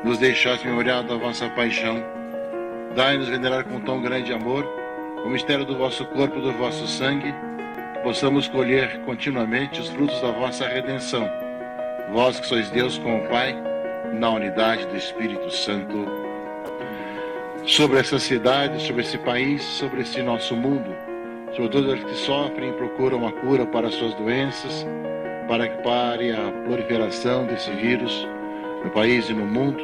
Nos deixaste memorial da vossa paixão. Dai-nos venerar com tão grande amor o mistério do vosso corpo e do vosso sangue, que possamos colher continuamente os frutos da vossa redenção. Vós que sois Deus com o Pai, na unidade do Espírito Santo. Sobre essa cidade, sobre esse país, sobre esse nosso mundo, sobre todos os que sofrem e procuram a cura para suas doenças, para que pare a proliferação desse vírus no país e no mundo,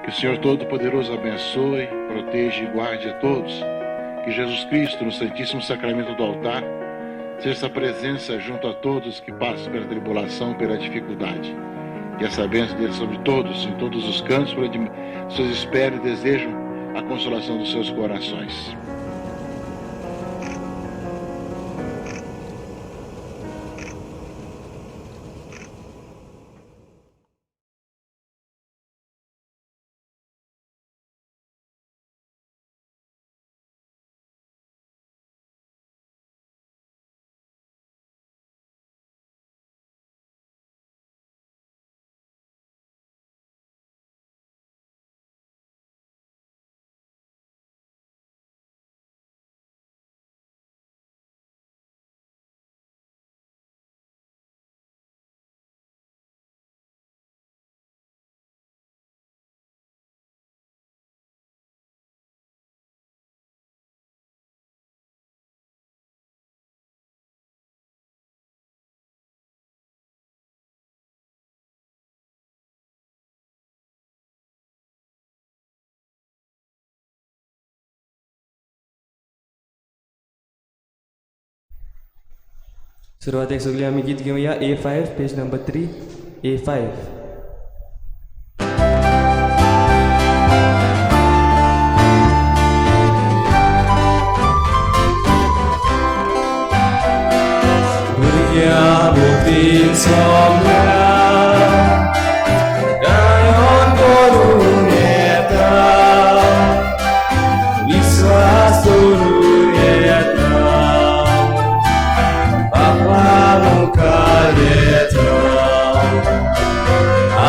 que o Senhor Todo-Poderoso abençoe, proteja e guarde a todos. Que Jesus Cristo, no Santíssimo Sacramento do altar, seja essa presença junto a todos que passam pela tribulação, pela dificuldade. Que essa bênção dê sobre todos, em todos os cantos, por onde vocês esperam e desejam a consolação dos seus corações. सुरवातेक सगळीं आमी गीत घेवया A5 page number 3 A5. भुरग्यां भोंवती सोंपल्या गायोन करून येता, विस्वास दवरून येता, बापा मुखार येता,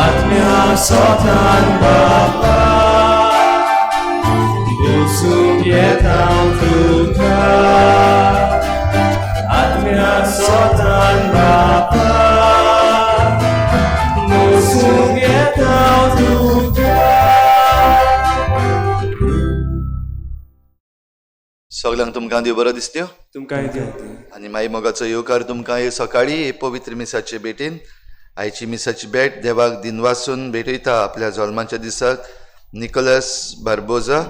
आत्म्या सोतान बापा बसूंक येता तुका, आत्म्या सोतान बापा बसूंक येता तुका. सगल्यांक तुमकां देव बरो दिसत्यो तुमकां देव. आनी माई मोगाचो येवकार तुमकां हे सकाळी हे पवित्र मिसाचे भेटीन. आयची मिसाची भेट देवाक दिनवासून भेटयता आपल्या जल्माच्या दिसाक निकोलस बार्बोजा.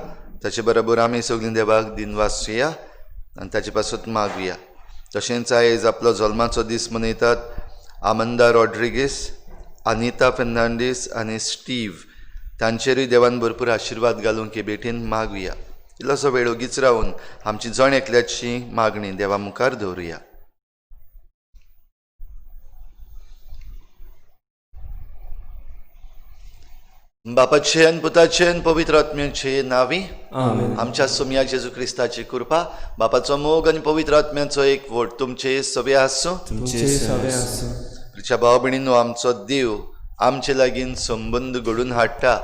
ताचे बरोबर आमी सगळीं देवाक दिनवासुया आनी ताचे पासत मागुया. तशेंच आयज आपलो जल्माचो दीस मनयतात आमंदा रॉड्रिगीस, अनिता फेर्नांडीस आनी स्टीव. तांचेरूय देवान भरपूर आशिर्वाद घालूंक हे भेटीन मागुया. इल्लोसो वेळ ओगीच रावन आमची जण एकल्याची मागणी देवा मुखार दवरुया. बापाचे आनी पुताचे आनी पवित्र आत्म्याचे नांवी आमेन. आमच्या सोमया जेजू क्रिस्ताची कृपा, बापाचो मोग आनी पवित्र आत्म्याचो एक वोट तुमचे सगळे आसूं. तुमचे सगळे आसूं. प्रिच्या भाव भयणींनो, आमचो देव आमचे लागीं संबंद घडून हाडटा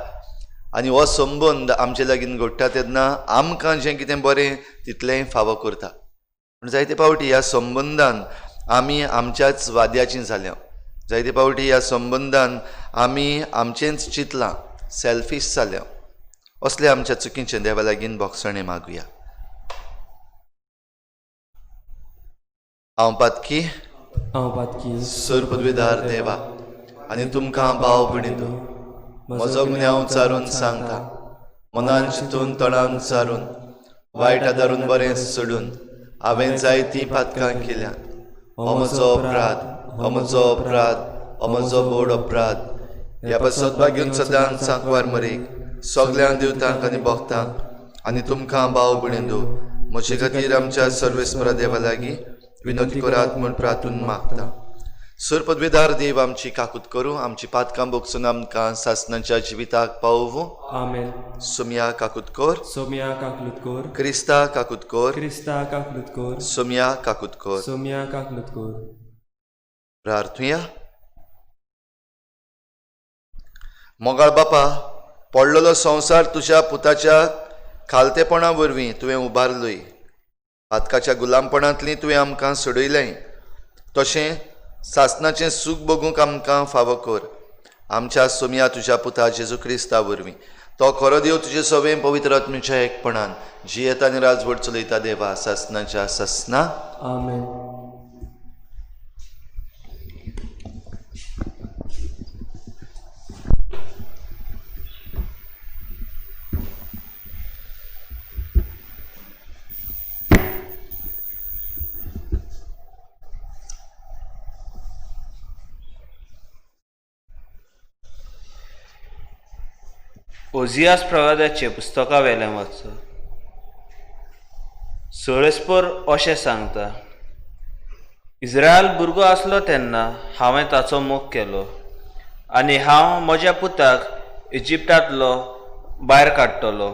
आनी हो संबंद आमचे लागीं घडटा तेन्ना आमकां जें कितें बरें तितलेंय फावो करता. पूण जायते फावटी ह्या संबंदान आमी आमच्याच वाद्याचीं जाल्या. जायते फावटी ह्या संबंदान आमी आमचेंच चिंतलां, सेल्फीश जाल्या. असले आमच्या चुकीचें देवा लागीं भोगसणें मागुया. हांव पातकी, हांव पातकी, सर पदवीदार देवा आनी तुमकां भाव भयणींनो म्हजो गुन्यांव चारून सांगता. मनान चिंतून तोंडान चारून वायट आदारून बरें सोडून हांवें जायतीं पातकां केल्यांत. हो म्हजो अपराध, हो म्हजो अपराध, हो म्हजो व्हड अपराध. ह्या पासत भाग्यून सदांच सांकवार मरेक सगळ्या देवतांक आनी भक्तांक आनी तुमकां भाव भयणींनो म्हजे खातीर आमच्या सर्वेस्परा देवा लागीं विनोती करात म्हूण प्रार्थून मागता. सुरपदवेदार देव आमची काकूत करूं, आमची पातकां भोगसून आमकां सासणाच्या जिविताक पावोवं. आमेन. सोमया काकूत कर. सोमया काकलूत कोर. क्रिस्ता काकूत कर. क्रिस्ता काकलूत कोर. सोमया काकूत कर. सोमया काकलूत कोर. प्रार्थुया. मोगाळ बापा, पडलेलो संवसार तुज्या पुताच्या खालतेपणा वरवीं तुवें उबारलोय. पातकाच्या गुलामपणांतली तुवें आमकां सोडयलें, तशें सासणाचें सूख भोगूंक आमकां फावो कर. आमच्या सोमया तुज्या पुता जेजू क्रिस्ता वरवीं, तो खरो देव तुजे सवें पवित्र आत्म्याच्या एकपणान जियेता आनी राजवट चलयता देवा सासणाच्या सासणा. आमेन. ओझियास प्रवादाचे पुस्तका वेल्यान वाचो. सोळेस्पोर अशें सांगता, इस्रायल भुरगो आसलो तेन्ना हांवें ताचो मोग केलो आनी हांव म्हज्या पुताक इजिप्तांतलो भायर काडटलो.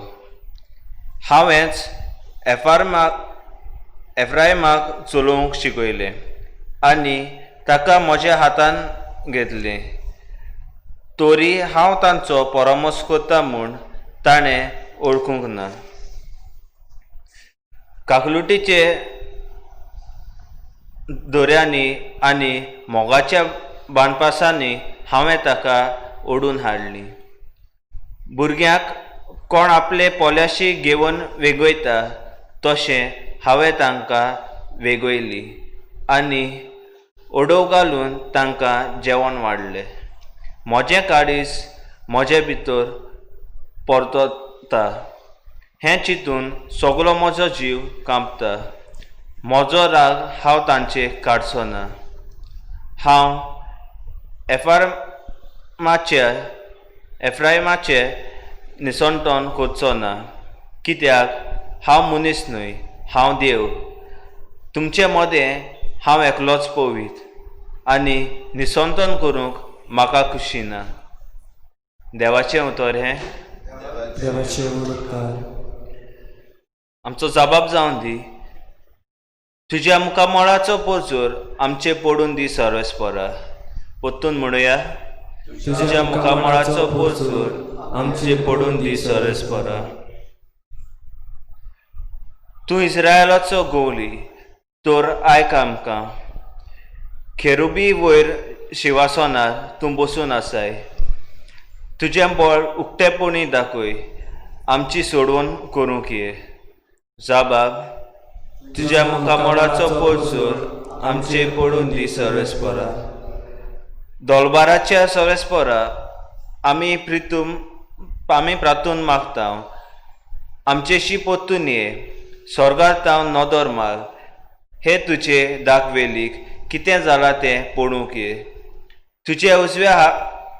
हांवेंच एफ्रायमाक चलोवंक शिकयलें आनी ताका म्हज्या हातान घेतलें, तरी हांव तांचो परामर्श करता म्हूण ताणें वळखूंक ना. काकलुटीचे दोऱ्यांनी आनी मोगाच्या बांदपासांनी हांवें ताका ओडून हाडली. भुरग्यांक कोण आपले पोल्याशी घेवन वेगयता तशें हांवें तांकां वेगयली आनी ओडोव घालून तांकां जेवण वाडलें. म्हजें काळीज म्हजे भितर परतता हें चिंतून सगलो म्हजो जीव कांपता. म्हजो राग हांव तांचेर काडचो ना. हांव एफ्रायमाचें निसणटण करचो ना, कित्याक हांव मनीस न्हय, हांव देव. तुमचे मदें हांव एकलोच पवीत आनी निसणटण करूंक म्हाका खुशी ना. देवाचें उतर हें. देवाचें उपकार. आमचो जबाब जावन दी. तुज्या मुखामळाचो पोरजोर आमचे पडून दी सर्वेस्परा. परतून म्हणुया, तुज्या मुखामळाचो पोरजोर आमचे पडून दी सर्वेस्परा. तूं इस्रायलाचो गोवली तर आयक आमकां. खेरुबी वयर शिवासनार तूं बसून आसाय. तुजें बळ उक्तेपणी दाखय, आमची सोडवण करूंक ये. जाबाब, तुज्या मुखामळाचो पोरजोर आमचे पडून दी सर्वेस्परा. दोलबाराच्या सर्वेस्परा आमी आमी प्रातून मागता, आमचेशी परतून ये. स्वर्गार तावन नदर मार, हे तुजे दाखवेलीक कितें जालां तें पळोवंक ये. तुजे उजव्या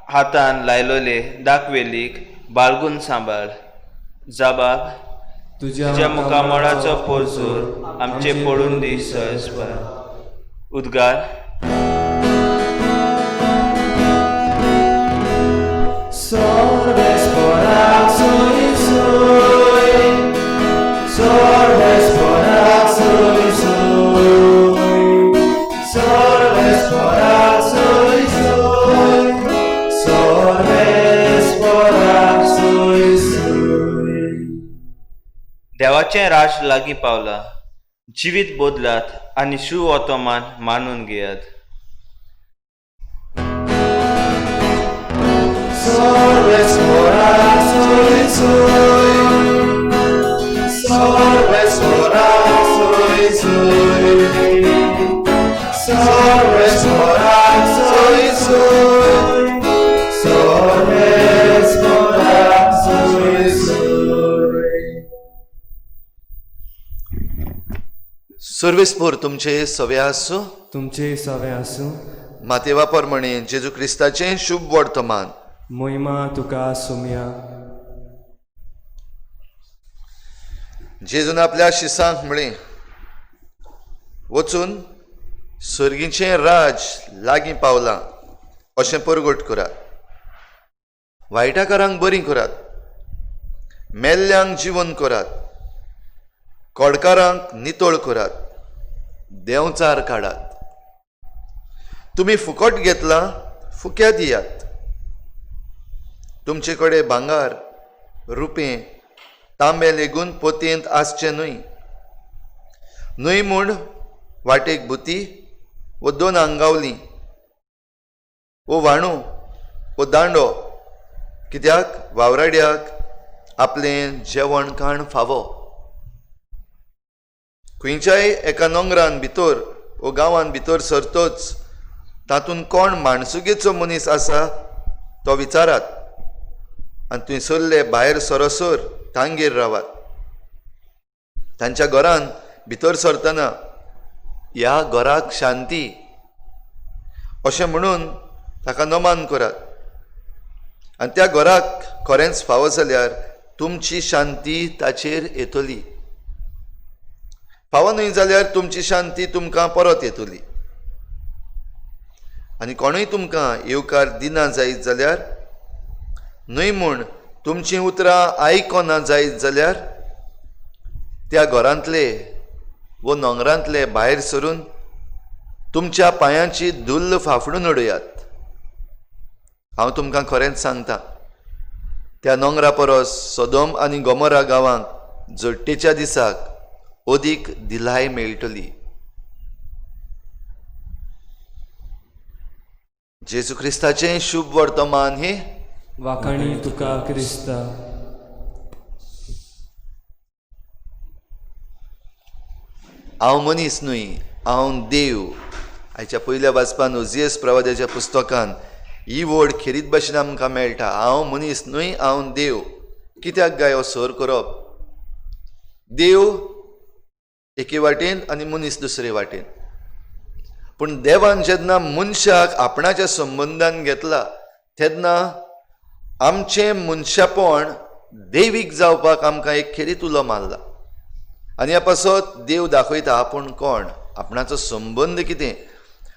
हातान लायलोले दाखवेलीक बाळगून सांबाळ. जाबाब, तुज्या मुखामळाचो पोरजोर आमचे पडून दी सर्वेस्परा. उद्गार. देवाचें राज लागीं पावलां. जिवीत बदलात आनी शुवर्तमान मानून घेयात. सर्वेस्पोर तुमचे सवे आसूं. तुमचे सवे आसूं. मातेवा प्रमाणे जेजू क्रिस्ताचें शुभ वर्तमान. मोहिमा तुका सोमया. जेजून आपल्या शिसांक म्हळें, वचून सर्गीचें राज लागीं पावलां अशें परगट करात. वायटाकारांक बरीं करात, मेल्ल्यांक जिवन करात, कोडकारांक नितळ करात, देंवचार काडात. तुमी फुकट घेतलां, फुक्या दियात. तुमचे कडेन भांगर, रुपें, तांबें लेगून पोतयेंत आसचें न्हय. न्हय म्हूण वाटेक बुती वो दोन आंगावली वो वाणू वो दांडो, कित्याक वावराड्याक आपलें जेवण खाण फावो. खंयच्याय एका नोंगरान भितर वो गांवान भितर सरतोच तातूंत कोण माणसुगेचो मनीस आसा तो विचारात आनी थंयसरले भायर सरसर तांगेर रावात. तांच्या घरान भितर सरतना ह्या घराक शांती अशें म्हणून ताका नमान करात आनी त्या घराक खरेंच फावो जाल्यार तुमची शांती ताचेर येतली, फावो न्हय जाल्यार तुमची शांती तुमकां परत येतली. आनी कोणूय तुमकां येवकार दिना जायत जाल्यार, न्हय म्हूण तुमचीं उतरां आयकना जायत जाल्यार, त्या घरांतले वो नोंगरांतले भायर सरून तुमच्या पांयांची धुल्ल फाफडून उडयात. हांव तुमकां खरेंच सांगता, त्या नोंगरा परस सोदोम आनी गोमोरा गांवांक जोडटेच्या दिसाक अदीक दिलाय मेळटली. जेजू क्रिस्ताचें शुभ वर्तमान हें. वाखाणी तुका क्रिस्ता. हांव मनीस न्हय, हांव देव. आयच्या पयल्या वाचपान ओजियस प्रवाद्याच्या पुस्तकान ही वड खेरीत भाशेन आमकां मेळटा. हांव मनीस न्हय, हांव देव. कित्याक गाय हो सर करप? देव एके वाटेन आनी मनीस दुसरे वाटेन. पूण देवान जेन्ना मनशाक आपणाच्या संबंदान घेतला तेन्ना आमचें मनशापण देवीक जावपाक आमकां एक खेरीत उलो मारला. आनी ह्या पासत देव दाखयता आपूण कोण, आपणाचो संबंद कितें.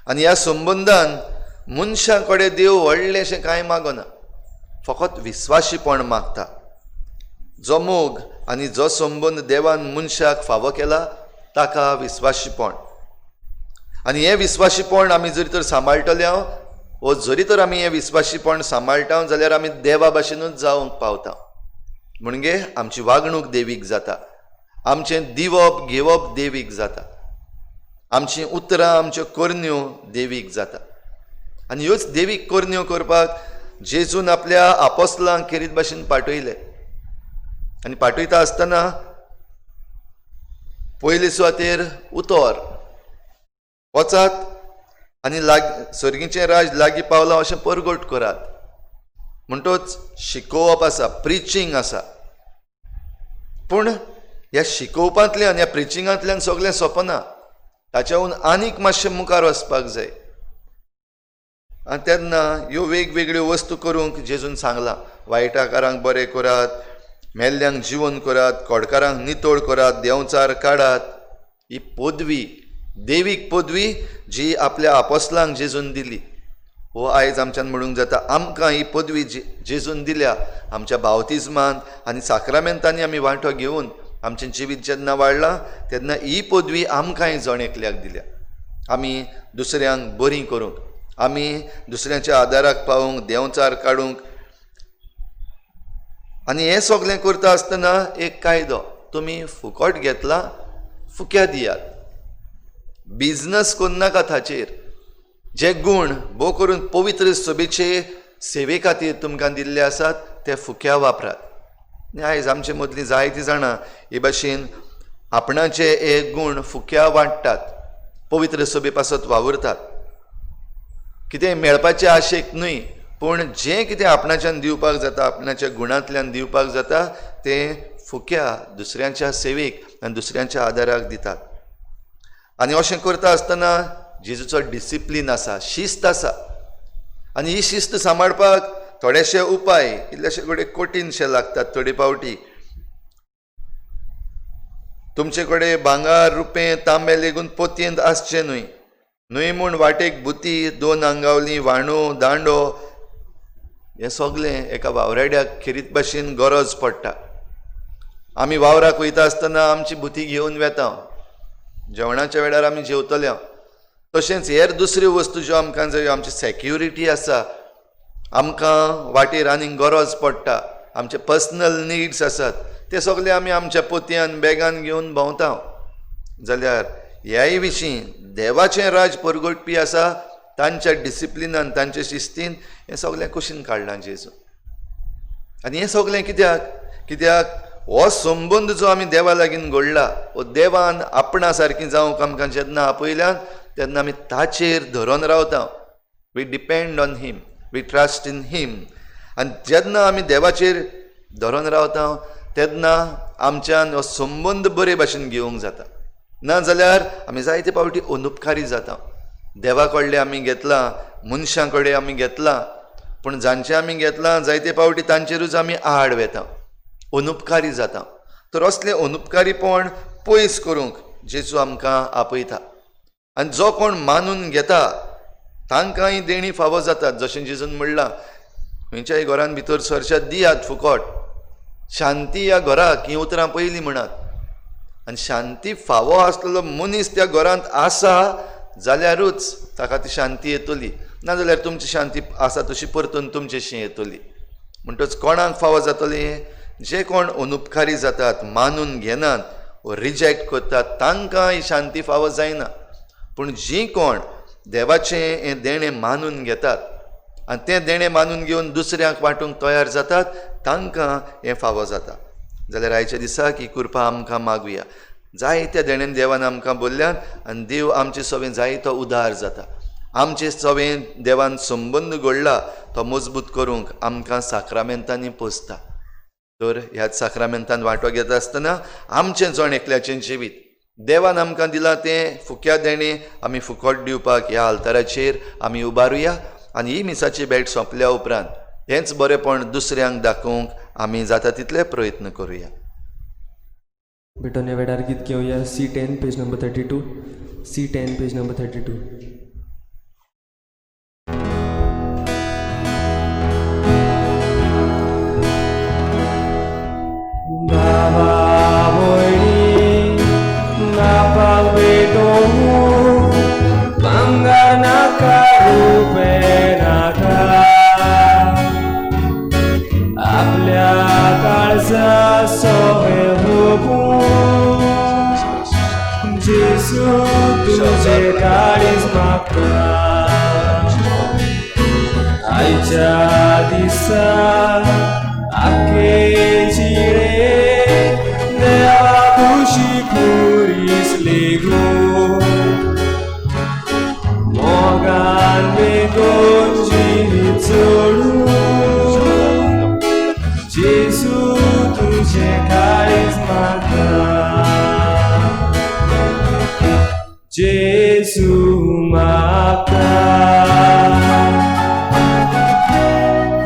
आनी ह्या संबंदान मनशां कडेन देव व्हडलेंशें कांय मागना, फकत विस्वाशीपण मागता. जो मोग आनी जो संबंद देवान मनशाक फावो केला ताका विस्वाशीपण. आनी हें विस्वाशीपण आमी जरी तर सांबाळटले हांव, वो जरी तर आमी हें विस्वाशीपण सांबाळटा जाल्यार आमी देवा भाशेनूच जावंक पावता. म्हणजे आमची वागणूक देवीक जाता, आमचें दिवप घेवप देवीक जाता, आमचीं उतरां आमच्यो करण्यो देवीक जाता. आनी ह्योच देवीक करण्यो करपाक जेजून आपल्या आपोस्लांक खेरीत भाशेन पाठयले. आनी पाठयता आसतना पयले सुवातेर उतर, वचात आनी सर्गीचें राज लागीं पावलां अशें परगट करात. म्हणटोच शिकोवप आसा, प्रिचींग आसा. पूण ह्या शिकोवपांतल्यान, ह्या प्रिचिंगांतल्यान सगळें सोंपना, ताच्याहून आनीक मातशें मुखार वचपाक जाय. आनी तेन्ना ह्यो वेगवेगळ्यो वस्तू करूंक जेजून सांगलां. वायटाकारांक बरें करात, मेल्ल्यांक जिवन करात, कोडकारांक नितळ करात, देंवचार काडात. ही पदवी, देवीक पदवी जी आपल्या आपोस्लांक जेजून दिली, हो आयज आमच्यान म्हणूंक जाता आमकां ही पदवी जेजून दिल्या. आमच्या बावतिज्मान आनी साक्रामेंतांनी आमी वांटो घेवन आमचें जिवीत जेन्ना वाडलां तेन्ना ही पदवी आमकांय जण एकल्याक दिल्या. आमी दुसऱ्यांक बरीं करूंक, आमी दुसऱ्यांच्या आदाराक पावूंक, देंवचार काडूंक. आनी हें सगळें करता आसतना एक कायदो, तुमी फुकट घेतला फुक्या दियात, बिजनस करनाका. ताचेर जे गूण भोव करून पवित्र सभेचे सेवे खातीर तुमकां दिल्ले आसात ते फुक्या वापरात. आनी आयज आमचे मदलीं जायतीं जाणां हे भाशेन आपणाचे हे गूण फुक्या वांट्टात, पवित्र सभे पासत वावुरतात. कितें मेळपाचे आशेक न्हय, पूण जें कितें आपणाच्यान दिवपाक जाता, आपणाच्या गुणांतल्यान दिवपाक जाता तें फुक्या दुसऱ्यांच्या सेवेक आनी दुसऱ्यांच्या आदाराक दितात. आनी अशें करता आसतना जेजूचो डिसिप्लीन आसा, शिस्त आसा. आनी ही शिस्त सांबाळपाक थोडेशे उपाय इल्लेशे कडेन कठीणशे लागतात. थोडे फावटी तुमचे कडेन भांगर, रुपें, तांबें लेगून पोतयेंत आसचें न्हय. न्हय म्हूण वाटेक बुती, 2 आंगावली, वाणो, दांडो हें सगलें एका वावराड्याक खेरीत भाशेन गरज पडटा. आमी वावराक वयता आसतना आमची बुती घेवन वेता, जेवणाच्या वेळार आमी जेवतले. तशेंच हेर दुसऱ्यो वस्तू ज्यो आमकां जायो, आमची सेक्युरिटी आसा, आमकां वाटेर आनीक गरज पडटा, आमचे पर्सनल निड्स आसात, ते सगळे आमी आमच्या पोतयान बॅगान घेवन भोंवता. जाल्यार ह्याय विशीं देवाचें राज परगटपी आसा तांच्या डिसिप्लिनान, तांच्या शिस्तीन हें सगळें कुशीन काडलां जेजू. आनी हें सगळें कित्याक? कित्याक हो संबंद जो आमी देवा लागीं घडला, हो देवान आपणा सारकी जावंक आमकां जेन्ना आपयल्यान तेन्ना आमी ताचेर धरून रावता. We depend on him, we trust in him. आनी जेन्ना आमी देवाचेर धरून रावता तेन्ना आमच्यान हो संबंद बरे भाशेन घेवंक जाता. ना जाल्यार आमी जायते फावटी अनुपकारी जाता. देवा कडले आमी घेतलां, मनशां कडेन आमी घेतलां, पूण जांचे आमी घेतलां जायते फावटी तांचेरूच आमी आड वेता, अनुपकारी जाता. तर असलें अनुपकारीपण पयस करूंक जेजू आमकां आपयता. आनी जो कोण मानून घेता तांकां ही देणी फावो जातात. जशें जेजून म्हणलां, खंयच्याय घरान भितर सरशात दियात फुकट, शांती ह्या घराक, हीं उतरां पयलीं म्हणात. आनी शांती फावो आसलेलो मनीस त्या घरांत आसा जाल्यारूच ताका ती शांती येतली, नाजाल्यार तुमची शांती आसा तशी परतून तुमचेशी येतली. म्हणटच कोणाक फावो जातली? जे कोण अनुपकारी जातात, मानून घेनात वो रिजेक्ट करतात, तांकां ही शांती फावो जायना. पूण जीं कोण देवाचें हें देणें मानून घेतात आनी तें देणें मानून घेवन दुसऱ्यांक वांटूंक तयार जातात तांकां हें फावो जाता. जाल्यार आयच्या दिसाक ही कृपा आमकां मागुया. जायत्या देणेन देवान आमकां बोल्ल्यान आनी देव आमचे सवें जायतो उदार जाता. आमचे सवें देवान संबंद घडला तो मजबूत करूंक आमकां साक्रामेंतांनी पोसता. तर ह्याच साक्रामेंतान वांटो घेता आसतना आमचें जण एकल्याचें जिवीत देवान आमकां दिलां तें फुक्या देणें आमी फुकट दिवपाक ह्या आल्ताराचेर आमी उबारुया. आनी ही मिसाची भेट सोंपल्या उपरांत हेंच बरेंपण दुसऱ्यांक दाखोवंक आमी जाता तितले प्रयत्न करुया. भेटोन ह्या वेळार गीत घेवया C10 page number 32, C10 page number 32. बाबा भयणी बापाक भेटोवंक भांगर नाका रुपें नाका, आपल्या काळजा सोबे हुपून जेजू तुजें काळीज मागता. आयच्या दिसा आख्खे जिणे देवा खुशी खुरीस लेगून मोगान बेगोन जिवीत जोडून जेजू तुजें काळीज मागता. जेजू मागता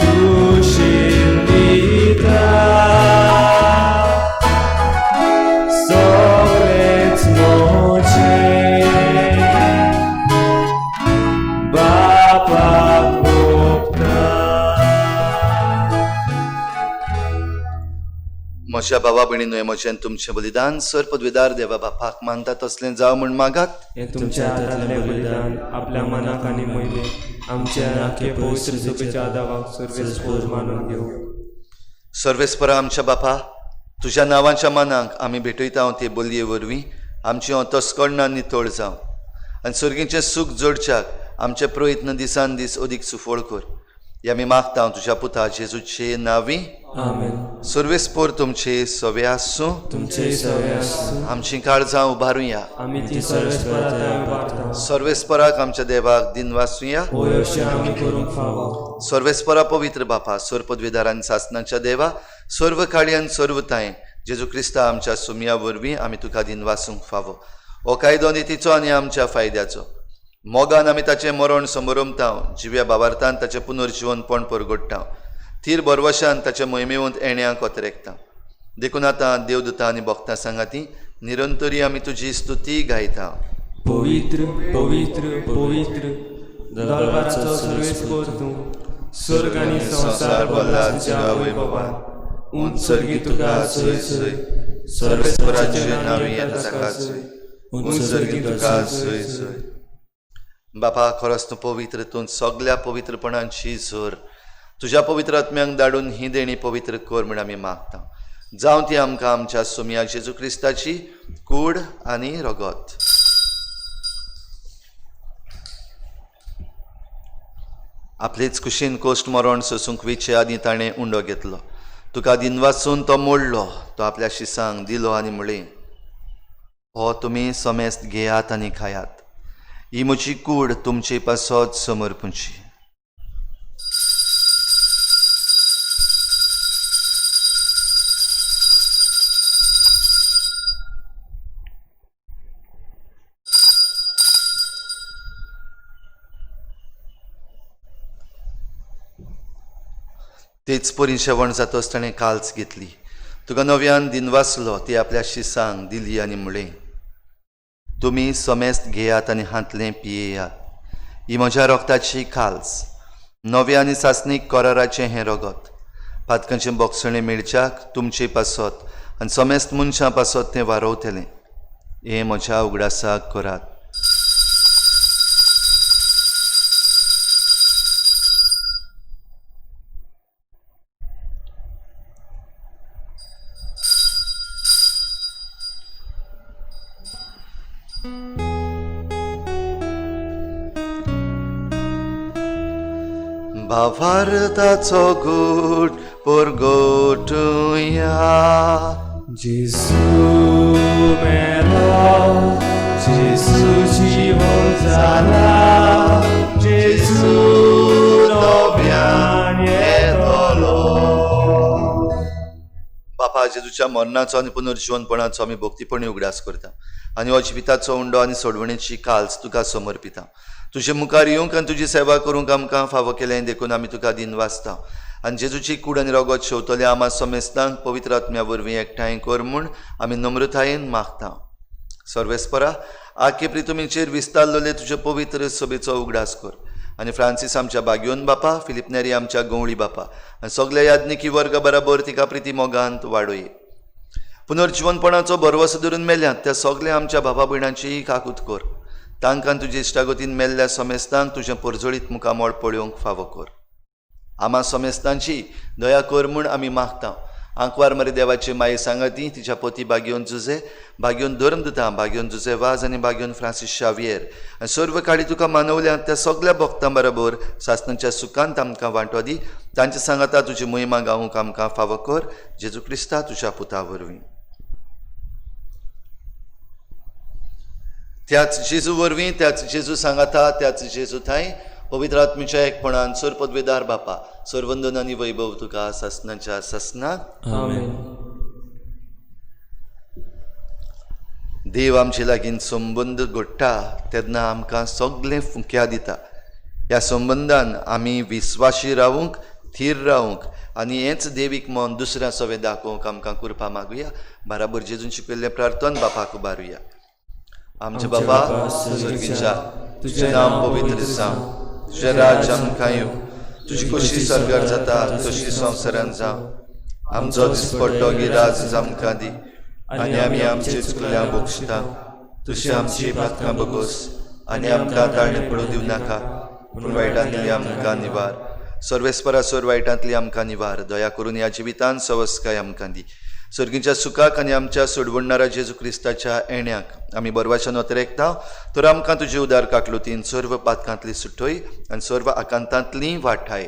खुशीन दिता सगळेंच म्हजें बापाक ओंपता. म्हज्या बाबा भयणीनो, म्हजें तुमचें बलिदान सर पदवेदार देवा बापाक मानता तसलें जावं म्हूण मागात. हें तुमच्या हातांतलें बलिदान आपल्या मनाक आनी मोहिमे आमच्या आख्खे पवित्र सभेच्या आदावाक सर्वेस्पोर मानून घेवं. सर्वेस्परा आमच्या बापा, तुज्या नांवाच्या मानाक आमी भेटयता ते बोलये वरवीं आमची अंतस्करणां नितळ जावं आनी सर्गीचें सूख जोडच्याक आमचे प्रयत्न दिसान दीस अदीक सुफळ कर. हे आमी मागता तुज्या पुता जेजूचे नांवी. आमेन. सर्वेस्पोर तुमचे सवे आसूं. तुमचे सवे आसूं. आमची काळजां उबारुया. आमी ती सर्वेस्परा थंय उबारता. सर्वेस्पराक आमच्या देवाक दिनवासुया. होय अशें आमी करूंक फावो. सर्वेस्परा पवित्र बापा, सर्व पदवीदार आनी सासनाच्या देवा, सर्व काळी आनी सर्व तांय जेजू क्रिस्ता आमच्या सुमया वरवीं आमी तुका दिनवासूंक फावो. हो कायदो नितीचो आनी आमच्या फायद्याचो. मोगान आमी ताचें मरण समरमता, जिव्या बाबार्थान ताचें पुनर्जिवनपण परगडटा, थीर बरवशान ताचे मोहिमेवंत येण्या कोतरेकता. देखून आतां देवदूता आनी भक्तां सांगाती निरंतरी आमी तुजी स्तुती गायता. पवित्र पवित्र पवित्र दरबाराचो सर्वेस्पोर तूं, स्वर्ग आनी संवसार भरला तुज्या वैभवान. उंच सर्गी तुका सय सय, सर्वेस्पराचें नांव येता ताका सय, उंच सर्गी तुका सय सय. बापा, खरोच तूं पवित्र, तूं सगल्या पवित्रपणाची जोर. तुज्या पवित्र आत्म्यांक धाडून ही देणी पवित्र कर म्हूण आमी मागता. जावं ती आमकां आमच्या सोमया जेजू क्रिस्ताची कूड आनी रगत. आपलेच कुशीन कोश्ट मरण सोसूंक विचे आदीं ताणें उंडो घेतलो. तुका दिनवासून तो मोडलो, तो आपल्या शिसांक दिलो आनी म्हणलें, हो तुमी समेस्त घेयात आनी खायात, ही म्हजी कूड तुमचे पासत समर्पूची. तेच परी शेवण जातच ताणें काल्स घेतली, तुका नव्यान दिनवासलो, ती आपल्या शिसांक दिली आनी म्हणलें, तुमी समेस्त घेयात आनी हांतलें पियेयात, ही म्हज्या रगताची काल्स, नव्या आनी सासणीक कराराचें हें रगत, पातकांचें बोगसणें मेळच्याक तुमचे पासत आनी समेस्त मनशां पासत तें वारोवतलें. हें म्हज्या उगडासाक करात. भावार्थाचो गूट परगटुया. जेजू मेलो, जेजू जिवन जाला, जेजू नव्यान येतलो. बापा, जेजूच्या मरणाचो आनी पुनर्जिवनपणाचो आमी भक्तीपणी उगडास करता आनी हो जिविताचो उंडो आनी सोडवणेची काल्स तुका समर्पिता. तुजे मुखार येवंक आनी तुजी सेवा करूंक आमकां फावो केलें देखून आमी तुका दिनवासता. आनी जेजूची कूड आनी रगत शेवतले आमा समेस्तांक पवित्र आत्म्या वरवीं एकठांय कर म्हूण आमी नम्रतायेन मागता. सर्वेस्परा, आखे प्रितुमीचेर विस्तारलेले तुजे पवित्र सभेचो उगडास कर आनी फ्रांसीस आमच्या बागयोन बापा, फिलीप नेरी आमच्या गवळी बापा आनी सगल्या याज्ञिकी वर्गा बराबर तिका प्रिती मोगांत वाडोय. पुनर्जिवनपणाचो भरवसो धरून मेल्यात त्या सगल्या आमच्या बाबा भयणांचीय काकूत कर. तांकां तुजे इश्टागतीन मेल्ल्या समेस्तांक तुजें परजळीत मुखामळ पळोवंक फावो कर. आमा समेस्तांची दया कर म्हूण आमी मागता. आंकवार मरे देवाची माये सांगाती तिच्या पोती बागयोन जुजे, बागयोन धर्मदुता, बागयोन जुजे वाज आनी बागयोन फ्रांसीस शावियर आनी सर्व काळी तुका मानवल्या त्या सगल्या भक्तां बरोबर सासणाच्या सुखांत आमकां वांटो दी. तांचे सांगाता तुजी मोहिमा गावूंक आमकां फावो कर. जेजू क्रिस्ता तुज्या पुता वरवीं. त्याच जेजू वरवीं, त्याच जेजू सांगाता, त्याच जेजू थांय पवित्र आत्म्याच्या एकपणान सर पदवेदार बापा, सर्वंदन आनी वैभव तुका सासणाच्या सासणाक. आमेन. देव आमचे लागीं संबंद घडटा तेन्ना आमकां सगळें फुंक्या दिता. ह्या संबंदान आमी विस्वाशी रावूंक, थीर रावूंक आनी हेंच देवीक मन दुसऱ्या सवे दाखोवंक आमकां कृपा मागुया. बराबर जेजून शिकयल्लें प्रार्थन बापाक उबारुया. आमचे बाबा सर्गीच्या, तुजें नांव पवित्र जावं, तुजें राज्य आमकां येवं, तुजी कशी सर्गार जाता तशी संवसारान जावं. आमचो दिसपट्टो गिराज आमकां दी आनी आमी आमचे चुकल्या बक्षिता तशी आमची पातकां बगोस आनी आमकां ताळणे पडूं दिवं नाका, पूण वायटांतली आमकां निवार. सर्वेस्परा सर वायटांतली आमकां निवार. दया करून ह्या जिवितान सवस्काय आमकां दी. सर्गीच्या सुखाक आनी आमच्या सोडवणणारा जेजू क्रिस्ताच्या येण्याक आमी बरवाच्या नोतरेकता तर आमकां तुजी उदार काकलुतीन सर्व पातकांतली सुटय आनी सर्व आकांतांतली वाठाय.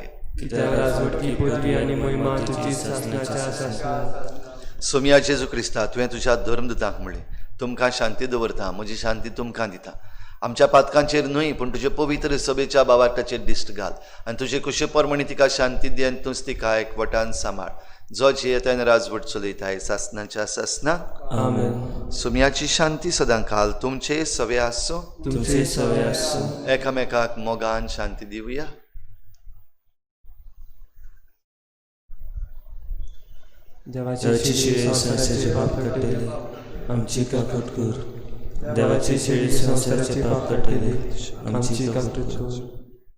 सोमया जेजू क्रिस्ता, तुवें तुज्या धर्मदुतांक म्हणलें, तुमकां शांती दवरता, म्हजी शांती तुमकां दिता. आमच्या पातकांचेर न्हय पूण तुजे पवित्र सभेच्या बावार्टाचेर दिश्ट घाल आनी तुजे कुशे प्रमाणे तिका शांती दी आनी तूंच तिका एकवटान सांबाळ. जो जियेता आनी राजवट चलयताय सासणाच्या सासणाक. आमेन. सुम्याची शांती सदां काल तुमचे सवे आसूं, तुमचे सवे आसूं. एकामेकाक मोगान शांती दिवया. देवाचे शिरे संवसाराचे पाप काडटले, आमची काकूट कर. देवाची शेळी संवसाराचे पाप काडटली, आमची काकूट कर.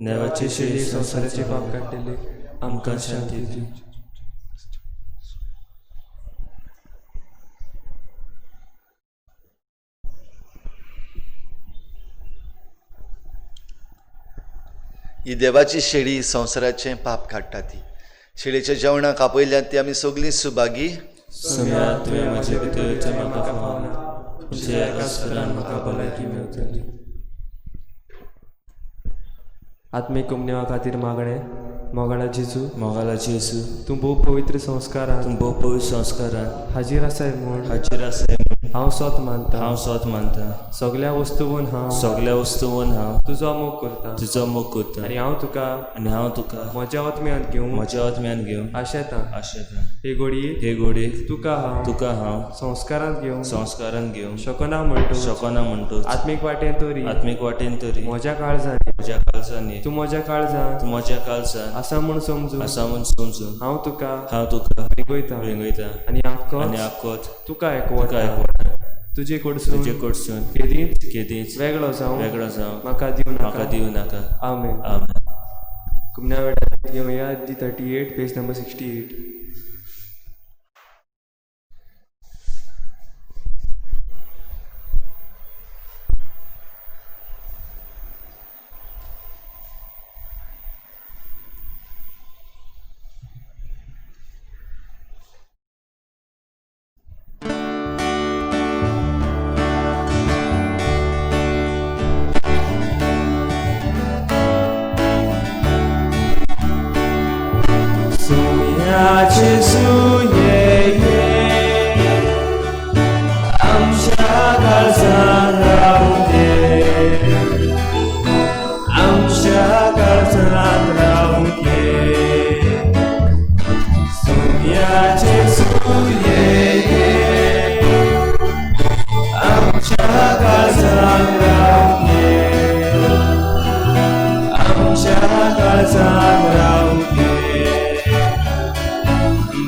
देवाची शेळी संवसाराचे पाप काडटली, आमकां शांती दी. ही देवाची शेळी संवसाराचें पाप काडटा. ती शेळीच्या जेवणाक आपयल्यात ती आमी सगळीं सुभागी. सोम्या, तुवें म्हजे भितर येवचें म्हाका फावना, तुज्या एका स्वरान म्हाका भलायकी मेळटली. आत्मीक उमनेवा खातीर मागणें. मोगाळा जेजू, मोगाळा जेजू, तूं भोव पवित्र संस्कारान, तूं भोव पवित्र संस्कारान हाजीर आसाय म्हूण, हाजीर आसाय म्हूण हांव सोत मानता, हांव सोत मानता. सगल्या वस्तूवन हांव, सगल्या वस्तूवन हांव तुजो मोग करता, तुजो मोग करता. आनी हांव तुका, आनी हांव तुका म्हज्या आत्म्यांत घेवन, म्हज्या आत्म्यांत घेवन आशेता. आशेता. हे घोडयेक, हे घोडयेक तुका हांव, तुका हांव संस्कारांत घेवन, संस्कारांत घेवन शकना म्हणटो, शकना म्हणटो, आत्मीक वाटेन तरी, आत्मीक वाटेन तरी म्हज्या काळजान, म्हज्या काळजान, तूं म्हज्या काळजान, तूं म्हज्या काळजान आसा म्हूण समजून, आसा म्हूण समजून हांव तुका, हांव तुका वेंगयता, वेंगयता. आनी आनी आख्खोच आख्खोच तुका तुका एकवटा, एकवटा, तुजे कडसून, तुजे कडसून केदींच केदींच वेगळो जावं, वेगळो जावं म्हाका दिवं म्हाका नाका. दिवं नाका. आमेन. आमेन. कुमण्या वेळार घेवया दी 38 पेज नंबर 68. सोम्या जेजू ये ये, आमच्या काळजान रावूं दे, आमच्या काळजान रावूं दे. सोम्या जेजू ये ये, आमच्या काळजान रावूं दे, आमच्या काळजान रावूं दे.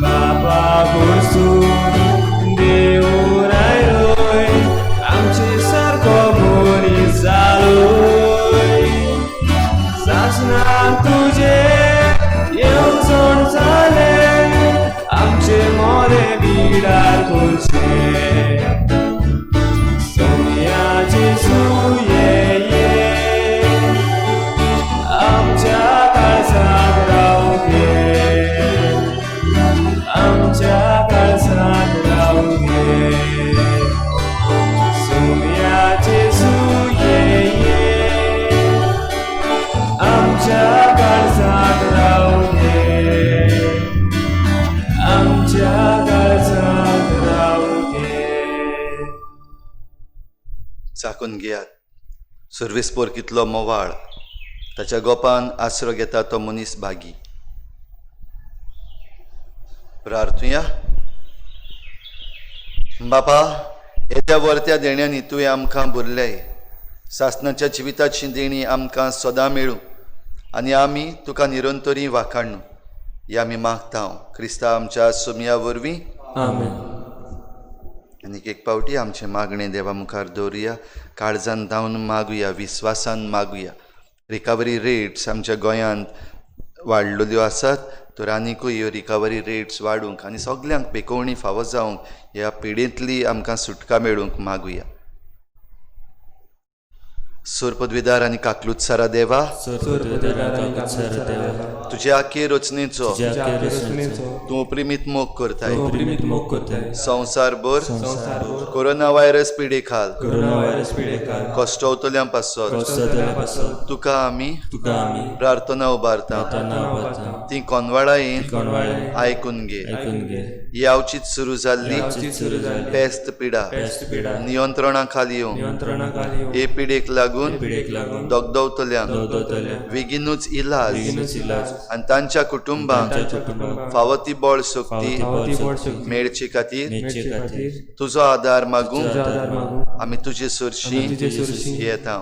बापा कडसून देवून आयलोय, आमचे सारको मनीस जालोय. सासणाक तुजे येवजण जालें, आमचे मोरे बिडार करचें. सोम्या जेजू ये ये, आमच्या काळजांत रावूं दे, आमच्या काळजांत रावूं दे. सोम्या जेजू ये ये, आमच्या काळजांत रावूं दे, आमच्या काळजांत रावूं दे. चाकून घेयात. सुर्वेसपोर कितलो मोवाळ, ताच्या गोपान आसरो घेता तो मनीस भागी. प्रार्थुया. बापा, येद्या वर्त्या देण्यांनी तुवें आमकां भरलें. सासणाच्या जिविताची देणी आमकां सदां मेळूं आनी आमी तुका निरंतरी वाखाणू, ही आमी मागता क्रिस्ता आमच्या सोमया वरवीं. आमेन. आनीक एक पावटी आमचें मागणें देवा मुखार दवरुया. काळजान धांवन मागुया, विस्वासान मागुया. रिकवरी रेट्स आमच्या गोंयांत वाडलेल्यो आसात, तर आनिकूय ह्यो रिकवरी रेट्स वाडूंक आनी सगल्यांक पेकोवणी फावो जावंक, ह्या पिडेंतली आमकां सुटका मेळूंक मागुया. सोरपदवेदार आनी काकलुत्सारा देवा, तुझ्या आखे रचनेचो तूं प्रेमीत मोग करताय. संवसारभर कोरोना व्हायरस पिडे खाल कश्टवतल्यां पासत तुका आमी प्रार्थना उबारता. ती कोनवाळायेन आयकून घे. ही आवचीत सुरू जाल्ली पेस्त पिडा नियंत्रणा खाली येवं. हे पिडेक लागून दगदवतल्यांक बेगीनूच इलाज आनी तांच्या कुटुंबांक फावो ती बळ शक्ती मेळचे खातीर तुजो आदार मागूंक आमी तुजे सरशी येता.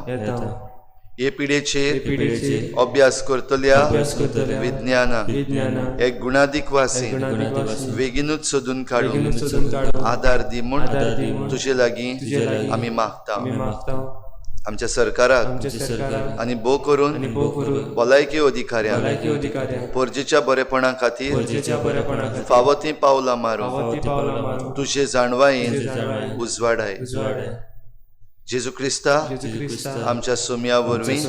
हे पिडेचेर अभ्यास करतल्या विज्ञाना एक गुणादीक वासी बेगीनूच सोदून काडून आदार दी म्हूण तुजे लागीं आमी मागता. आमच्या सरकाराक आनी भोव करून भलायकी अधिकाऱ्यांक परजेच्या बरेपणा खातीर फावो तीं पावलां मारून तुजे जाणवायेन उजवाडाय. जेजू क्रिस्ता आमच्या सोम्या वरवीं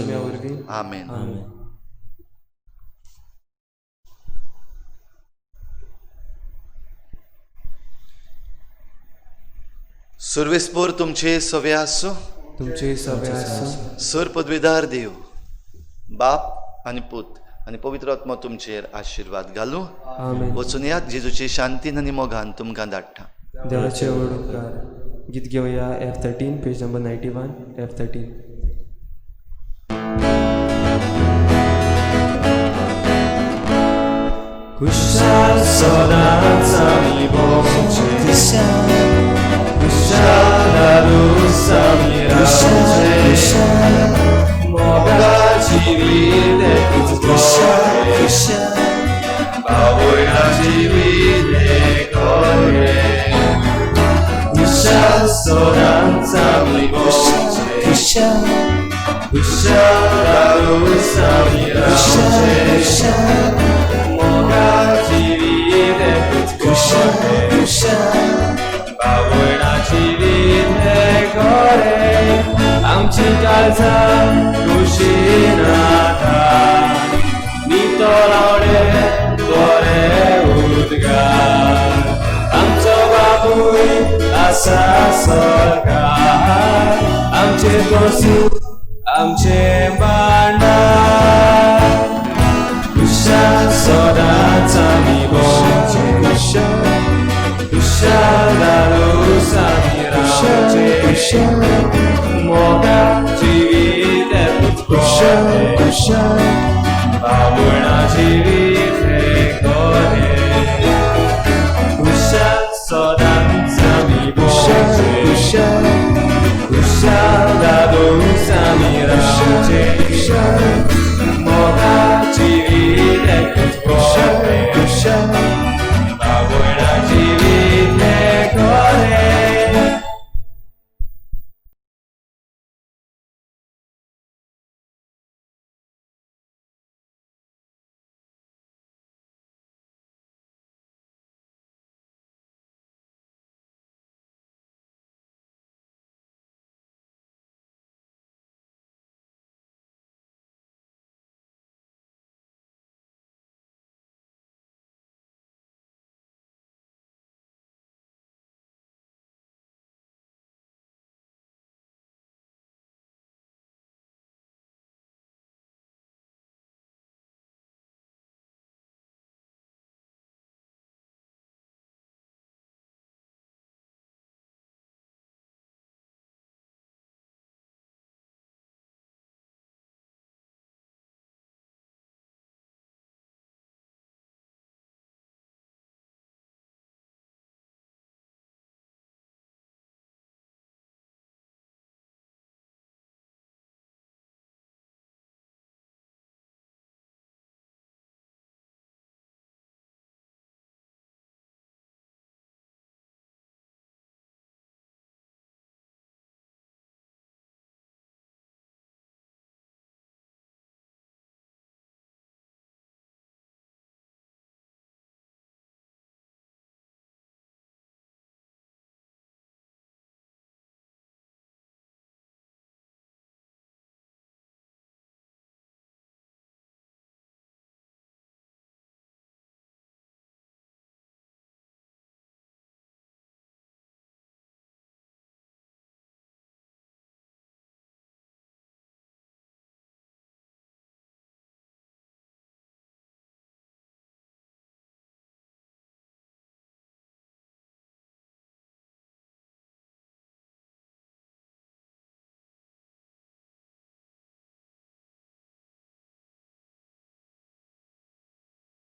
आमेन. सुर्वेस्पोर तुमचे सवे आसूं. तुमचे सवे आसूं. सर पदवीदार देव बाप आनी पूत आनी पवित्र आत्मो तुमचेर आशिर्वाद घालूं. वचून यात जेजूची शांतीन आनी मोगान तुमकां धाडटा. देवाचे व्हड उपकार. गीत घेवया F13 page number 91 F13. खुशाल सदांच आमी भोंवचें, खुशाल दादूस आमी रावचें, मोगा जिवीत एकूच गोरें, भावयणा जिवीत एक गोरें. खुशाल सदांच आमी भोंवचें, खुशाल दादूस आमी रावचें, मोगा जिवीत एकूच गोरें, भावयणा जिवीत एक गोरें. आमची काळजां खुशीन आता नितळावडे बरे उद्गार, आमचो बापूय आसा सरकार, आमचे दोसू आमचे भांडार. खुशाल सदांच आमी भोंवचें, खुशाल दादूस आमी रावचें, मोगा जिवीत एकूच गोरें, भावणा जिवीत